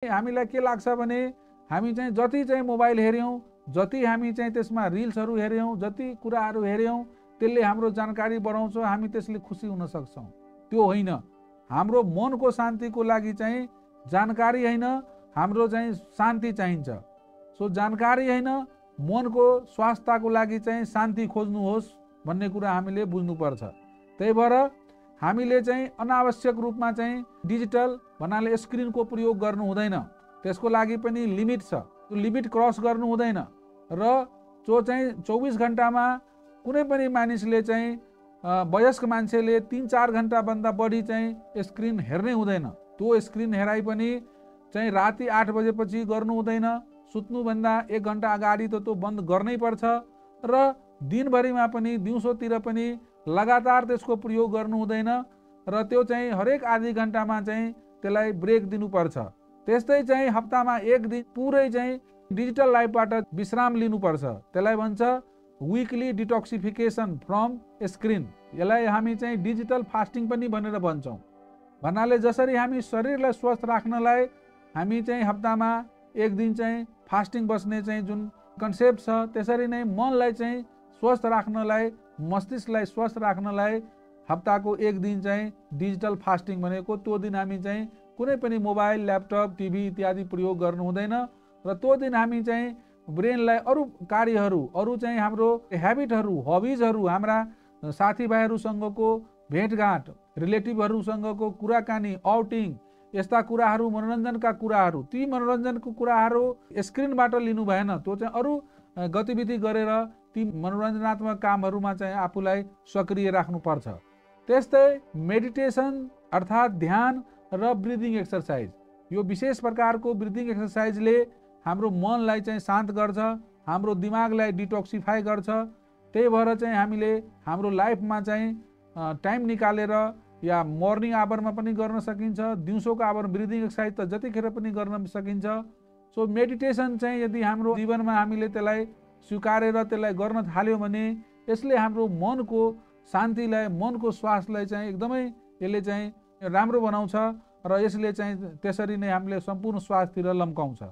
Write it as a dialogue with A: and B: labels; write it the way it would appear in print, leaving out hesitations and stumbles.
A: हामीलाई के लाग्छ भने हामी चाहिँ जति चाहिँ मोबाइल हेर्यौं, जति हामी चाहिँ त्यसमा रिल्सहरू हेर्यौं, जति कुराहरू हेर्यौं त्यसले हाम्रो जानकारी बढाउँछ, हामी त्यसले खुसी हुन सक्छौं। त्यो होइन। हाम्रो मनको शान्तिको लागि चाहिँ जानकारी होइन, हाम्रो चाहिँ शान्ति चाहिन्छ। सो जानकारी होइन, मनको स्वास्थ्यको लागि चाहिँ शान्ति खोज्नुहोस् भन्ने कुरा हामीले बुझ्नुपर्छ। त्यही भएर हामीले चाहिँ अनावश्यक रूपमा चाहिँ डिजिटल भन्नाले स्क्रिनको प्रयोग गर्नु हुँदैन। त्यसको लागि पनि लिमिट छ। त्यो लिमिट क्रस गर्नु हुँदैन र जो चाहिँ 24 घण्टामा कुनै पनि मानिसले चाहिँ वयस्क मान्छेले 3-4 घण्टा भन्दा बढी चाहिँ स्क्रिन हेर्नै हुँदैन। त्यो स्क्रिन हेराइ पनि चाहिँ राति 8 बजेपछि गर्नु हुँदैन। सुत्नुभन्दा 1 घण्टा अगाडि त त्यो बन्द गर्नै पर्छ र दिनभरिमा पनि दिउँसोतिर पनि लगातार त्यसको प्रयोग गर्नु हुँदैन र त्यो चाहिँ हरेक आधी घण्टामा चाहिँ त्यसलाई ब्रेक दिनुपर्छ। त्यस्तै चाहिँ हप्तामा 1 दिन पुरै चाहिँ डिजिटल लाइफबाट विश्राम लिनुपर्छ। त्यसलाई भन्छ विकली डिटोक्सिफिकेसन फ्रम स्क्रिन। यसलाई हामी चाहिँ डिजिटल फास्टिङ पनि भनेर भन्छौँ। भन्नाले जसरी हामी शरीरलाई स्वस्थ राख्नलाई हामी चाहिँ हप्तामा 1 दिन चाहिँ फास्टिङ बस्ने चाहिँ जुन कन्सेप्ट छ, त्यसरी नै मनलाई चाहिँ स्वस्थ राख्नलाई, मस्तिष्कलाई स्वस्थ राख्नलाई हप्ताको 1 दिन चाहिँ डिजिटल फास्टिङ भनेको त्यो दिन हामी चाहिँ कुनै पनि मोबाइल, ल्यापटप, टिभी इत्यादि प्रयोग गर्नु हुँदैन र त्यो दिन हामी चाहिँ ब्रेनलाई अरू कार्यहरू, अरू चाहिँ हाम्रो ह्याबिटहरू, हबिजहरू, हाम्रा साथीभाइहरूसँगको भेटघाट, रिलेटिभहरूसँगको कुराकानी, आउटिङ, यस्ता कुराहरू, मनोरञ्जनका कुराहरू, ती मनोरञ्जनको कुराहरू स्क्रिनबाट लिनु भएन। त्यो चाहिँ अरू गतिविधि गरेर ती मनोरञ्जनात्मक कामहरूमा चाहिँ आफूलाई सक्रिय राख्नुपर्छ। त्यस्तै मेडिटेसन अर्थात् ध्यान र ब्रिदिङ एक्सरसाइज, यो विशेष प्रकारको ब्रिदिङ एक्सरसाइजले हाम्रो मनलाई चाहिँ शान्त गर्छ, हाम्रो दिमागलाई डिटोक्सिफाई गर्छ। त्यही भएर चाहिँ हामीले हाम्रो लाइफमा चाहिँ टाइम निकालेर या मर्निङ आवरमा पनि गर्न सकिन्छ, दिउँसोको आवर ब्रिदिङ एक्सरसाइज त जतिखेर पनि गर्न सकिन्छ। सो मेडिटेसन चाहिँ यदि हाम्रो जीवनमा हामीले त्यसलाई स्वीकारेर त्यसलाई गर्न थाल्यो भने यसले हाम्रो मनको शान्तिलाई, मनको स्वास्थ्यलाई चाहिँ एकदमै यसले चाहिँ राम्रो बनाउँछ र यसले चाहिँ त्यसरी नै हामीले सम्पूर्ण स्वास्थ्यतिर लम्काउँछ।